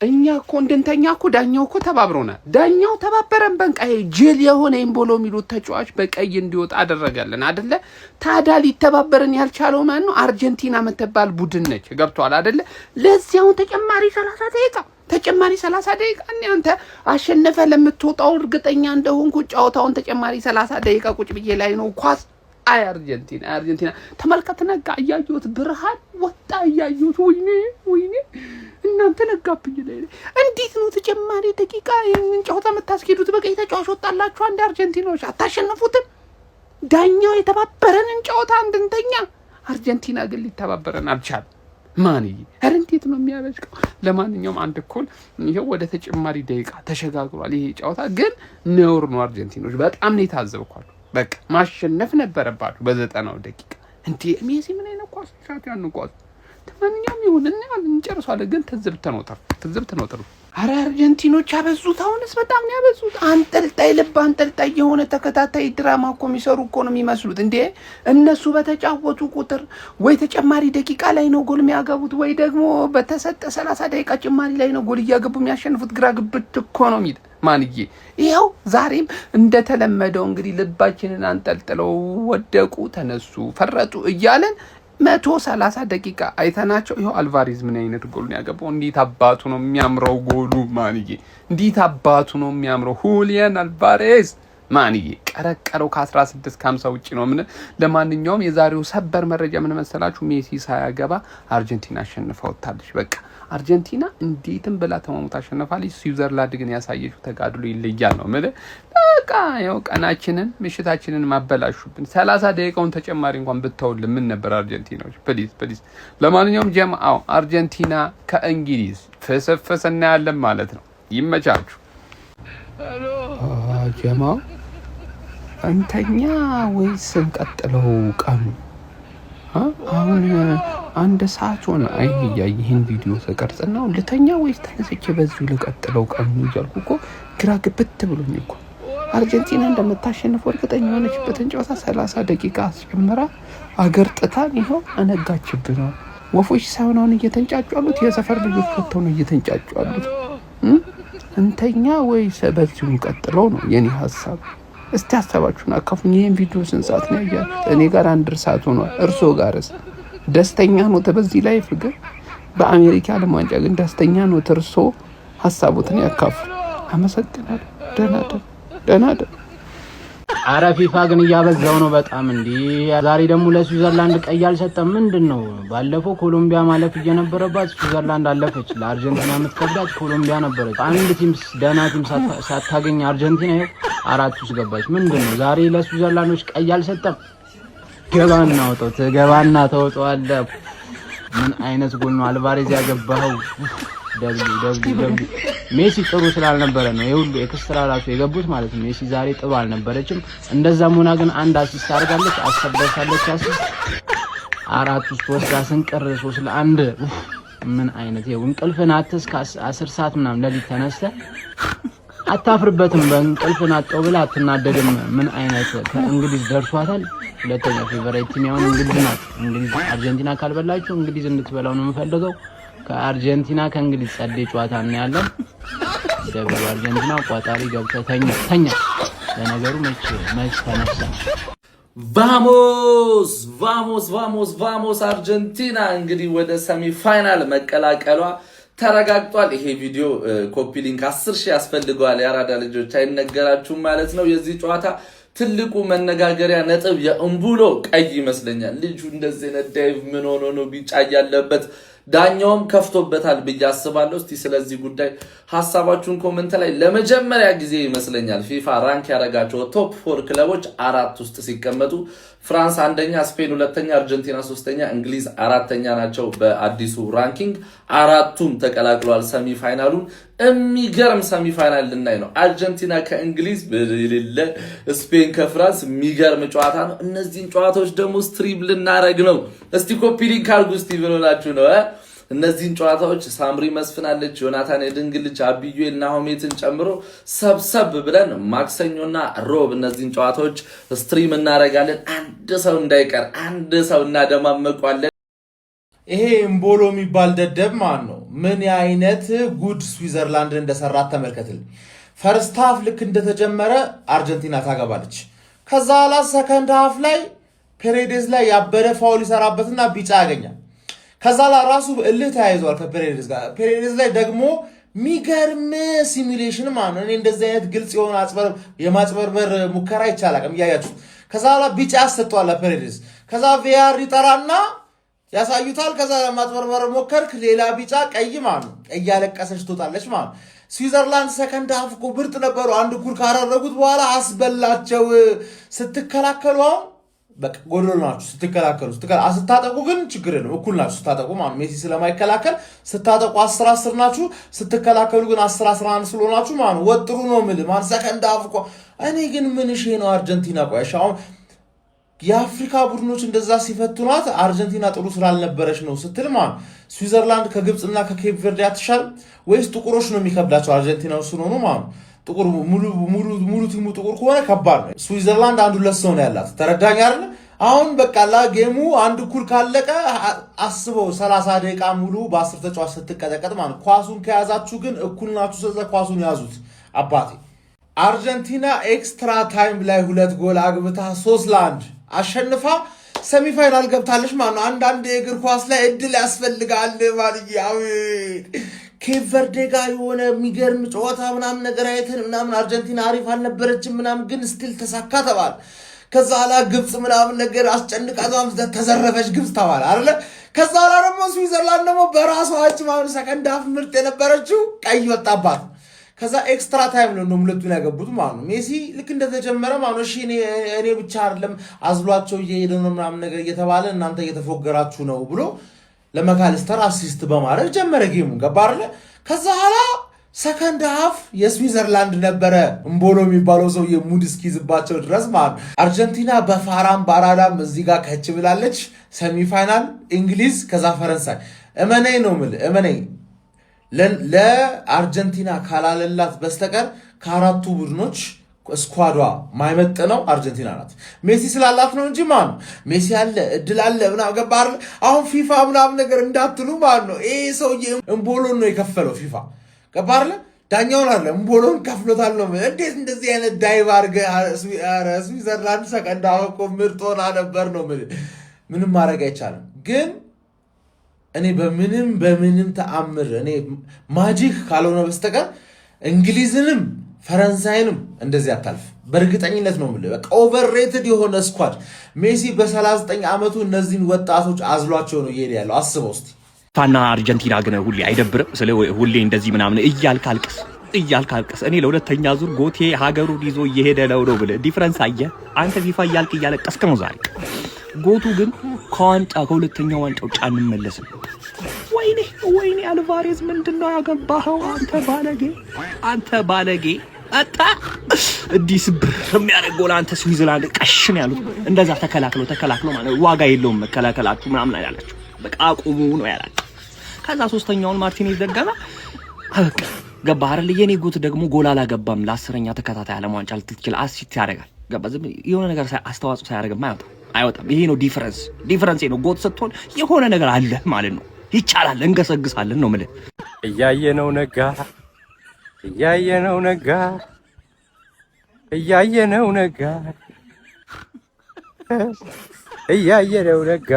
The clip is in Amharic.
እኛ እኮ እንድንተኛ እኮ ዳኛው እኮ ተባብሮናል። ዳኛው ተባበረን። በቃ ጅል የሆነ ኤምቦሎ የሚሉት ተጫዋች በቀይ እንዲወጣ አደረገልን አደለ? ታዲያ ሊተባበረን ያልቻለው ማን ነው? አርጀንቲና የምትባል ቡድን ነች። ገብቷል አደለ? ለዚያውን ተጨማሪ 30 ደቂቃ፣ ተጨማሪ 30 ደቂቃ። እኔ አንተ አሸነፈ ለምትወጣው እርግጠኛ እንደሆንኩ ጨዋታውን ተጨማሪ 30 ደቂቃ ቁጭ ብዬ ላይ ነው ኳስ። አይ አርጀንቲና፣ አይ አርጀንቲና። ተመልከት፣ ነጋ፣ እያየሁት ብርሃን ወጣ እያየሁት። ወይኔ ወይኔ እናንተ፣ ነጋብኝ ላይ። እንዴት ነው ተጨማሪ ደቂቃ ይህንን ጨዋታ የምታስኬዱት? በቀይ ተጫዋች ወጣላችሁ። አንድ አርጀንቲናዎች አታሸንፉትም። ዳኛው የተባበረንን ጨዋታ እንድንተኛ፣ አርጀንቲና ግን ሊተባበረን አልቻለም። ማንዬ፣ ኧረ እንዴት ነው የሚያበሽቀው? ለማንኛውም 1 እኩል ይኸው ወደ ተጨማሪ ደቂቃ ተሸጋግሯል። ይሄ ጨዋታ ግን ነውር ነው። አርጀንቲኖች በጣም ነው የታዘብኳቸው። በቃ ማሸነፍ ነበረባችሁ በ90ው ደቂቃ። እንዴ ሜሲ ምን አይነት ኳስ ሻት ያን ኳስ። ማንኛውም ይሁን እናያለን፣ እንጨርሰዋለን። ግን ትዝብት ነው ጥሩ፣ ትዝብት ነው ጥሩ። አረ አርጀንቲኖች ያበዙት፣ አሁንስ በጣም ነው ያበዙት። አንጠልጣይ፣ ልብ አንጠልጣይ የሆነ ተከታታይ ድራማ እኮ የሚሰሩ እኮ ነው የሚመስሉት። እንዴ እነሱ በተጫወቱ ቁጥር ወይ ተጨማሪ ደቂቃ ላይ ነው ጎል የሚያገቡት፣ ወይ ደግሞ በተሰጠ 30 ደቂቃ ጭማሪ ላይ ነው ጎል እያገቡ የሚያሸንፉት። ግራ ግብት እኮ ነው የሚል ማንዬ። ይኸው ዛሬም እንደተለመደው እንግዲህ ልባችንን አንጠልጥለው ወደቁ፣ ተነሱ፣ ፈረጡ እያለን 130 ደቂቃ አይተናቸው። ይኸው አልቫሬዝ ምን አይነት ጎል ነው ያገባው! እንዴት አባቱ ነው የሚያምረው ጎሉ ማንዬ! እንዴት አባቱ ነው የሚያምረው ሁሊያን አልቫሬዝ ማንዬ! ቀረቀረው ከ16 ከ50 ውጭ ነው። ምን ለማንኛውም የዛሬው ሰበር መረጃ ምን መሰላችሁ? ሜሲ ሳያገባ አርጀንቲና አሸንፋ ወጥታለች። በቃ አርጀንቲና እንዴትም ብላ ተሟሙታ አሸንፋለች። ስዊዘርላንድ ግን ያሳየችው ተጋድሎ ይለያል ነው የምልህ። በቃ ያው ቀናችንን ምሽታችንን ማበላሹብን። 30 ደቂቃውን ተጨማሪ እንኳን ብተውልን ምን ነበር አርጀንቲናዎች? Please, please። ለማንኛውም ጀምአው አርጀንቲና ከእንግሊዝ ፍስፍስ እናያለን ማለት ነው። ይመቻችሁ ጀማው። እንተኛ ወይስ እንቀጥለው ቀኑ? አሁን 1 ሰዓት ሆነ። አይን እያየ ይህን ቪዲዮ ተቀርጽና ልተኛ ወይስ ተነስቼ በዚሁ ልቀጥለው ቀኑ እያልኩ እኮ ግራ ግብት ብሎኝ እኮ። አርጀንቲና እንደምታሸንፈው እርግጠኛ የሆነችበትን ጨዋታ 30 ደቂቃ አስጨምራ አገር ጥታን ይኸው አነጋችብን። ወፎች ሳይሆን አሁን እየተንጫጩ ያሉት የሰፈር ልጆች ወጥተው ነው እየተንጫጩ ያሉት። እንተኛ ወይስ በዚሁ እንቀጥለው ነው የኔ ሀሳብ። እስቲ ሀሳባችሁን አካፉኝ። ይህን ቪዲዮ ስንት ሰዓት ነው ያያችሁት? እኔ ጋር 1 ሰዓት ሆኗል። እርሶ ጋርስ ደስተኛ ኖት? በዚህ life ግን በአሜሪካ ዓለም ዋንጫ ግን ደስተኛ ኖት? እርሶ ሀሳቦትን ያካፍሉ። አመሰግናለሁ። ደህና ደሩ፣ ደህና ደሩ። አረ ፊፋ ግን እያበዛው ነው በጣም እንዲህ። ዛሬ ደግሞ ለስዊዘርላንድ ቀይ አልሰጠም። ምንድን ነው? ባለፈው ኮሎምቢያ ማለፍ እየነበረባት ስዊዘርላንድ አለፈች። ለአርጀንቲና የምትከብዳት ኮሎምቢያ ነበረች። አንድ team፣ ደህና team ሳታገኝ አርጀንቲና ይኸው አራት ውስጥ ገባች። ምንድን ነው? ዛሬ ለስዊዘርላንዶች ቀይ አልሰጠም። ገባና አውጣው፣ ገባና ተውጠዋለህ። ምን አይነት ጎል ነው አልቫሬዝ ያገባኸው? W W W። ሜሲ ጥሩ ስላልነበረ ነው ይሄ ሁሉ extra ራሱ የገቡት ማለት ነው። ሜሲ ዛሬ ጥሩ አልነበረችም። እንደዛም ሆና ግን አንድ assist አድርጋለች፣ 10 ደርሳለች። Assist አራት ውስጥ ወስዳ ስንቀር 3-1። ምን አይነት ይኸው እንቅልፍን አጥተህ እስከ 10 ሰዓት ምናምን ለሊት ተነስተህ አታፍርበትም። በእንቅልፍን አጣው ብለህ አትናደድም። ምን አይነት ከእንግሊዝ ደርሷታል። ሁለተኛ favorite team ያሁን እንግሊዝ ናት። እንግሊዝ አርጀንቲና ካልበላችሁ እንግሊዝ እንድትበላው ነው የምፈልገው። ከአርጀንቲና ከእንግሊዝ ጸዴ ጨዋታ እናያለን። W አርጀንቲና። ቋጣሪ ገብተህ ተኛ ተኛ። ለነገሩ መች መች ተነሳ። Vamos, vamos, vamos, vamos! አርጀንቲና እንግዲህ ወደ semi final መቀላቀሏ ተረጋግጧል። ይሄ ቪዲዮ copy link 10,000 ያስፈልገዋል። የአራዳ ልጆች አይነገራችሁም ማለት ነው። የዚህ ጨዋታ ትልቁ መነጋገሪያ ነጥብ የእምቡሎ ቀይ ይመስለኛል። ልጁ እንደዚህ አይነት dive ምን ሆኖ ነው ቢጫ እያለበት? ዳኛውም ከፍቶበታል ብዬ አስባለሁ። እስቲ ስለዚህ ጉዳይ ሀሳባችሁን comment ላይ። ለመጀመሪያ ጊዜ ይመስለኛል ፊፋ rank ያደረጋቸው top four ክለቦች አራት ውስጥ ሲቀመጡ ፍራንስ አንደኛ፣ ስፔን ሁለተኛ፣ አርጀንቲና ሶስተኛ፣ እንግሊዝ አራተኛ ናቸው። በአዲሱ ranking አራቱም ተቀላቅለዋል semi final ኡን። የሚገርም semi final ልናይ ነው። አርጀንቲና ከእንግሊዝ የሌለ፣ ስፔን ከፍራንስ የሚገርም ጨዋታ ነው። እነዚህን ጨዋታዎች ደግሞ stream ልናረግ ነው። እስቲ copy link አድርጉ። እስቲ ምን ሆናችሁ ነው? እነዚህን ጨዋታዎች ሳምሪ መስፍናለች፣ ዮናታን የድንግል ልጅ፣ አብዩኤል ናሆሜትን ጨምሮ ሰብሰብ ብለን ማክሰኞና ሮብ እነዚህን ጨዋታዎች stream እናደርጋለን። አንድ ሰው እንዳይቀር፣ አንድ ሰው እናደማመቋለን። ይሄ እምቦሎ የሚባል ደደብ ማን ነው? ምን አይነት ጉድ ስዊዘርላንድ እንደሰራት ተመልከትልኝ። First half ልክ እንደተጀመረ አርጀንቲና ታገባለች። ከዛ ኋላ second half ላይ ፔሬዴዝ ላይ ያበደ foul ይሰራበትና ቢጫ ያገኛል። ከዛ ላ ራሱ እልህ ተያይዘዋል ከፔሬዴዝ ጋር። ፔሬዴዝ ላይ ደግሞ ሚገርም simulation ማለት ነው። እኔ እንደዚህ አይነት ግልጽ የሆነ የማጭበርበር ሙከራ ይቻላል እያያችሁ። ከዛ ኋላ ቢጫ ያሰጠዋል ፔሬዴዝ። ከዛ VAR ይጠራና ያሳዩታል። ከዛ ለማጭበርበር ሞከርክ፣ ሌላ ቢጫ ቀይ ማለት ነው። እያለቀሰች ትወጣለች ማለት ነው። ስዊዘርላንድ second half እኮ ምርጥ ነበሩ። አንድ እኩል ካደረጉት በኋላ አስበላቸው። ስትከላከሉ አሁን በቃ ጎዶሎ ናችሁ። ስትከላከሉ ስታጠቁ ግን ችግር የለም፣ እኩል ናችሁ። ስታጠቁ ማለት ሜሲ ስለማይከላከል ስታጠቁ 10-10 ናችሁ። ስትከላከሉ ግን 10-11 ስለሆናችሁ ማለት ነው ወጥሩ ነው የምልህ። ማን second half እኮ እኔ ግን ምን ሼ ነው አርጀንቲና። ቆይ አሁን የአፍሪካ ቡድኖች እንደዛ ሲፈትኗት አርጀንቲና ጥሩ ስላልነበረች ነው ስትል ማለት ስዊዘርላንድ ከግብፅና ከኬፕ ቨርዴ አትሻል ወይስ ጥቁሮች ነው የሚከብዳቸው አርጀንቲና ስለሆኑ ማለት ነው? ጥቁር ሙሉ team ኡ ጥቁር ከሆነ ከባድ ነው። ስዊዘርላንድ አንድ ሁለት ሰው ነው ያላት። ተረዳኝ አይደል? አሁን በቃ ላ game ኡ አንድ እኩል ካለቀ አስበው 30 ደቂቃ ሙሉ በ10 ተጫዋች ስትቀጠቀጥ ማለት ኳሱን ከያዛችሁ ግን እኩል ናችሁ። ስለዚ ኳሱን ያዙት አባቴ። አርጀንቲና extra time ላይ ሁለት ጎል አግብታ 3-1 አሸንፋ semi-final ገብታለች ማለት ነው። አንዳንድ የእግር ኳስ ላይ እድል ያስፈልጋል ማለት አቤት ኬፕ ቨርዴ ጋር የሆነ የሚገርም ጨዋታ ምናምን ነገር አይተን ምናምን አርጀንቲና አሪፍ አልነበረችም ምናምን፣ ግን still ተሳካ ተባለ። ከዛ ኋላ ግብፅ ምናምን ነገር አስጨንቃ ተዘረፈች ግብፅ ተባለ አይደለ? ከዛ ኋላ ደግሞ ስዊዘርላንድ ደግሞ በራሷ እጅ ማለት second half ምርጥ የነበረችው ቀይ ወጣባት። ከዛ extra time ነው እንደውም ሁለቱን ያገቡት ማለት ነው። ሜሲ ልክ እንደተጀመረ ማለት ነው እሺ እኔ ብቻ አይደለም አዝሏቸው እየሄደ ነው ምናምን ነገር እየተባለ እናንተ እየተፎገራችሁ ነው ብሎ ለመካሊስተር assist በማድረግ ጀመረ game ኡን። ገባ አይደለ? ከዛ ኋላ second half የስዊዘርላንድ ነበረ እምቦሎ የሚባለው ሰውዬ mood እስኪይዝባቸው ድረስ ማለት ነው። አርጀንቲና በፋራም በአራዳም እዚህ ጋር ከች ብላለች። Semi-final እንግሊዝ፣ ከዛ ፈረንሳይ። እመነኝ ነው የምልህ፣ እመነኝ ለአርጀንቲና ካላለላት በስተቀር ከአራቱ ቡድኖች squad ዋ ማይመጥነው አርጀንቲና ናት። ሜሲ ስላላት ነው እንጂ ማን ሜሲ አለ እድል አለ ምናምን ገባ አይደል? አሁን ፊፋ ምናምን ነገር እንዳትሉ ማለት ነው። ይሄ ሰውዬ እምቦሎን ነው የከፈለው ፊፋ፣ ገባ አይደል? ዳኛውን አለ እምቦሎን ከፍሎታል ነው። እንዴት እንደዚህ አይነት dive አድርገህ ስዊዘርላንድ second half እኮ ምርጥ ሆና ነበር ነው። ምንም ማድረግ አይቻልም። ግን እኔ በምንም በምንም ተአምር እኔ magic ካልሆነ በስተቀር እንግሊዝንም ፈረንሳይንም እንደዚህ አታልፍ። በእርግጠኝነት ነው የምልህ። በቃ overrated የሆነ squad ሜሲ በ39 ዓመቱ እነዚህን ወጣቶች አዝሏቸው ነው እየሄደ ያለው። አስበው እስቲ። ፋና አርጀንቲና ግን ሁሌ አይደብርም? ስለ ሁሌ እንደዚህ ምናምን እያልክ አልቅስ እያልክ አልቅስ። እኔ ለሁለተኛ ዙር GOAT ኤ ሀገሩን ይዞ እየሄደ ነው ነው ብለህ difference አየህ አንተ። ፊፋ እያልክ እያለቀስክ ነው ዛሬ። GOAT ኡ ግን ከዋንጫ ከሁለተኛው ዋንጫ ውጭ አንመለስም። ወይኔ ወይኔ፣ አልቫሬዝ ምንድን ነው ያገባኸው? አንተ ባለጌ፣ አንተ ባለጌ አጣ እንዲህ ስብር የሚያደርግ ጎል አንተ። ስዊዘርላንድ ቀሽን ያሉት እንደዛ ተከላክሎ ተከላክሎ ማለት ዋጋ የለውም መከላከላችሁ ምናምን ያላችሁ በቃ አቁሙ ነው ያላችሁ። ከዛ ሶስተኛውን ማርቲኔዝ ደገመ። አበቃ። ገባ አይደል? የኔ GOAT ደግሞ ጎል አላገባም ለ10ኛ ተከታታይ ዓለም ዋንጫ ልትችል assist ያደርጋል። ገባ? ዝም የሆነ ነገር አስተዋጽኦ ሳያደርግም አይወጣም አይወጣም። ይሄ ነው difference። Difference ነው። GOAT ስትሆን የሆነ ነገር አለ ማለት ነው። ይቻላል፣ እንገሰግሳለን ነው የምልህ። እያየነው ነጋ፣ እያየነው ነጋ፣ እያየነው ነጋ፣ እያየነው ነጋ።